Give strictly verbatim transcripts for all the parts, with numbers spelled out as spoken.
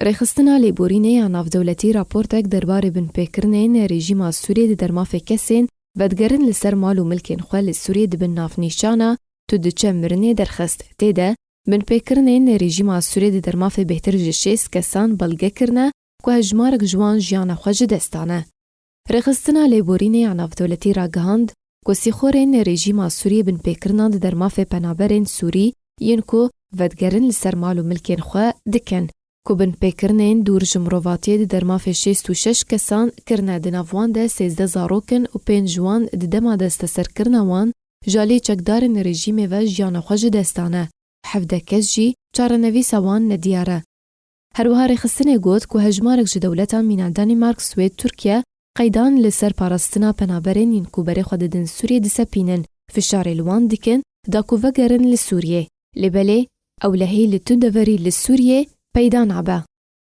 Rêxistina Lêborînê ya Navdewletî raportek derbarê binpêkirinên rejîma Sûriyê di dermafê kesên vedigerin li ser mal û milkên xwe li Sûriyê dibin navnîşana tu diçe mirinê derxist. Tê de, binpêkirinên rejîma Sûriyê di dermafê bêhtir ji şêst kesan belge kirine ku hejmarek ji wan jiyana xwe ji dest dane. Rêxistina Lêborînê ya Navdewletî ragihand ku sîxorên rejîma Sûriyê binpêkirina di dermafê penaberên Sûrî yên ku vedigerin li ser mal û milkên xwe dikin, ku binpêkirinên dûr ji mirovatiyê di dermafê şêst û şeş kesan kirine, di nav wan de sêzdeh zarok in û pênc ji wan di dema desteserkirina wan ji alî çekdarên rejîmê ve jiyana xwe ji dest dane, hevdeh kes jî çarenivîsa wan nediyar e. Her wiha rêxistinê got ku hejmarek ji dewletan mîna Danîmark, Swêd, Tirkiye qeydan li ser parastina penaberên yên ku berê xwe didin Sûriyê disepînin, fişarê li wan dikin da ku vegerin li Sûriyê. Lê belê, ewlehî li tu deverî li Sûriyê peyda nabe.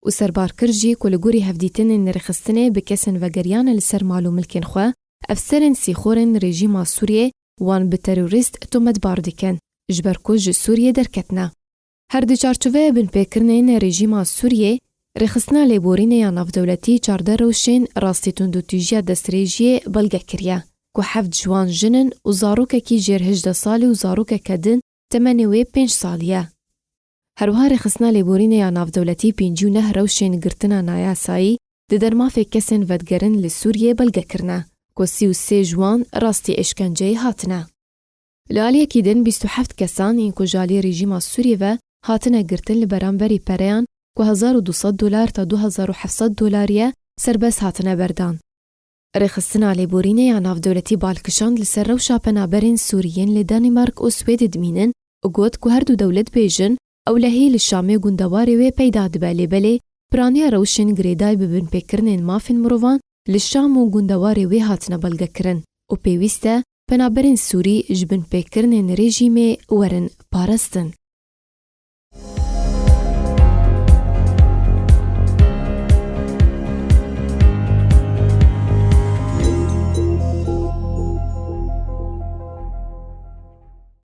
Û serbar kir jî ku li gorî hevdîtinên rêxistinê bi kesên vegeriyane li ser mal û milkên xwe, efserên sîxorên rejîma Sûriyê wan bi terorîst tometbar dikin, ji ber ku ji Sûriyê derketine. Her di çarçoveya binpêkirinên rejîma Sûriyê, Rêxistina Lêborînê ya Navdewletî çardeh rewşên rastî tundûtîjiya destdirêjiyê belge kiriye, ku heft ji wan jin in û zarokekî jêr hejdeh salî û zarokeke din temenê wê pênc salî ye. Her wiha Rêxistina Lêborînê ya Navdewletî pêncî û neh rewşên girtina nayasayî di dermafê kesên vedigerin li Sûriyê belge kirine, ku sî û sê ji wan rastî êşkenceyê hatine. Li aliyekî din, bîst û heft kesan yên ku ji alî rejîma Sûriyê ve hatine girtin li beramberî pereyan ku hezar û du sed dolar ta du hezar û heft sed dolarî ye, serbest hatine berdan. Rêxistina Lêborînê ya Navdewletî bal kişand li ser rewşa penaberên Sûrî yên li Danîmark û Swêdê dimînin û got ku her du dewlet bêjin, ewlehî li Şamê gundewarê wê peyda dibe, lê belê piraniya rewşên girêdayî bi binpêkirinên mafên mirovan li Şam û gundewarê wê hatine belgekirin û pêwîst e penaberên Sûrî ji binpêkirinên rejîmê werin parastin.